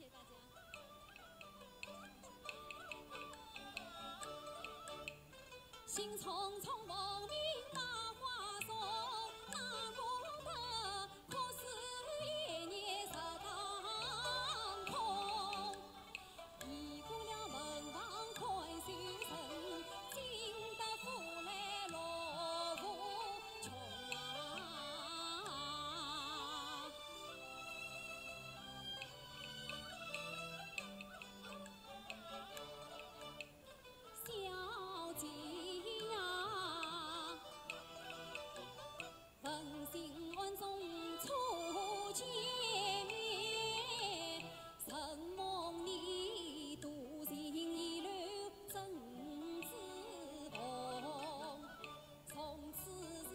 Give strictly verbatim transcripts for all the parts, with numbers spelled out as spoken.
谢谢大家。兴冲冲凤鸣百花送，哪顾得可是一日十当空。移过了门房看秋神，进得府来乐无穷啊。 小姐呀，问讯暗中初见面，承蒙你独行一路珍之重。从此是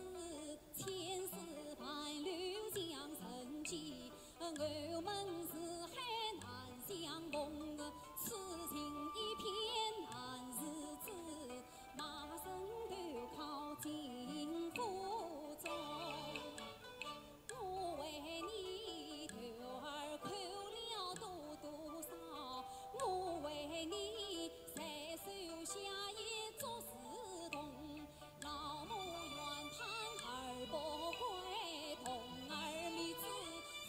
千丝万缕将人寄， 我们四海难相逢，此情一片难自制，马上投靠金府中。我为你头儿哭了多多少，我为你再受下一桌子痛。 老母怨叹儿不乖，童儿迷子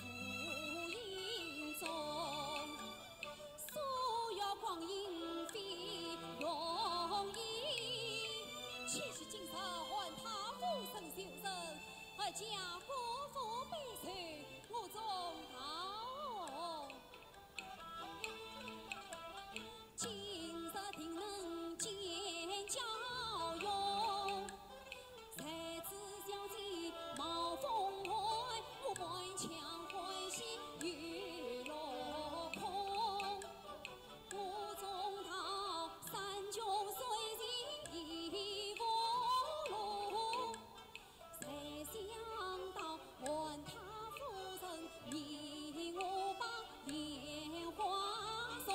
无影踪。岁月光阴飞容易，且喜今朝还他浮生旧人，而家国富百岁我终到。 今日定能见娇容，谁知小姐貌风寒，我满腔欢喜又落空。我终到山穷水尽已无路， 谁想到还他夫人，你我把烟花送。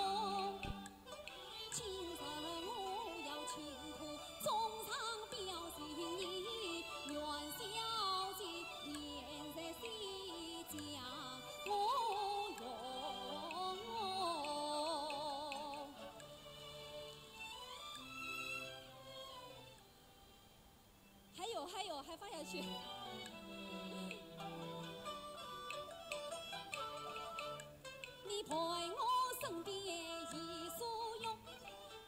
今日我要请客，衷肠表心意，愿小姐现在西厢我容。 还有，还有，还放下去。你陪我身边一梳妆，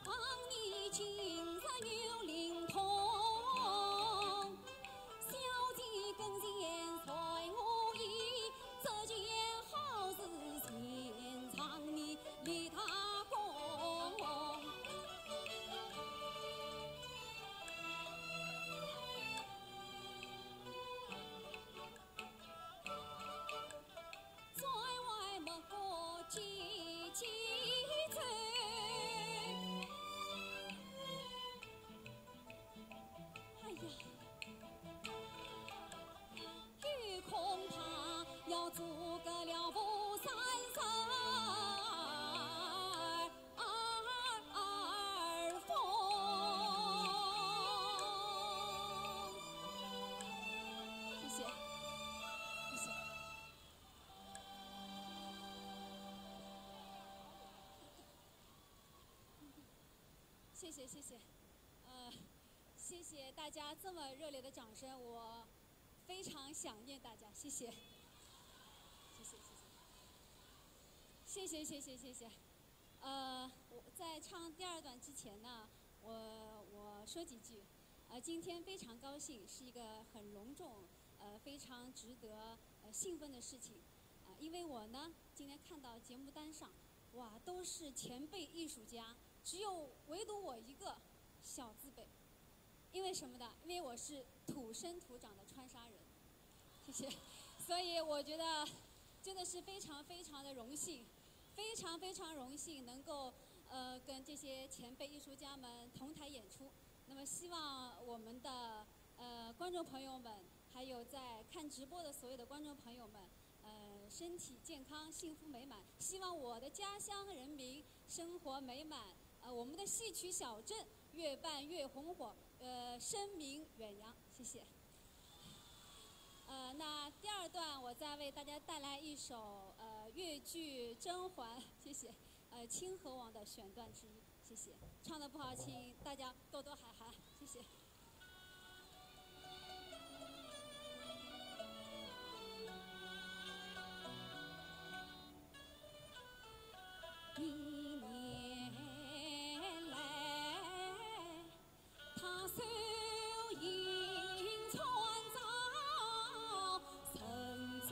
望你今日有灵通。小姐跟前随我意，这件好事全仗你立大功。 在外莫过几几载。哎呀，又恐怕要阻隔了吴三省二封。谢谢，谢谢。 谢谢，谢谢，呃，谢谢大家这么热烈的掌声，我非常想念大家，谢谢，谢谢，谢谢，谢谢，谢谢，谢谢。呃，我在唱第二段之前呢，我我说几句。呃，今天非常高兴，是一个很隆重，呃，非常值得呃兴奋的事情。啊，因为我呢，今天看到节目单上，哇，都是前辈艺术家，只有唯独我一个小字辈。因为什么呢？因为我是土生土长的川沙人，谢谢。所以我觉得真的是非常非常的荣幸，非常非常荣幸能够呃跟这些前辈艺术家们同台演出。那么希望我们的呃观众朋友们，还有在看直播的所有的观众朋友们， 呃，身体健康，幸福美满。希望我的家乡人民生活美满，呃，我们的戏曲小镇越办越红火，呃，声名远扬。谢谢。呃，那第二段我再为大家带来一首呃越剧《甄嬛》，谢谢，呃，《清河王》的选段之一，谢谢。唱的不好，请大家多多海涵，谢谢。一年来，他手影穿插人中。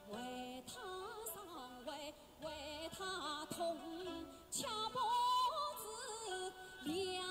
为他伤，为，为他痛，却不自量。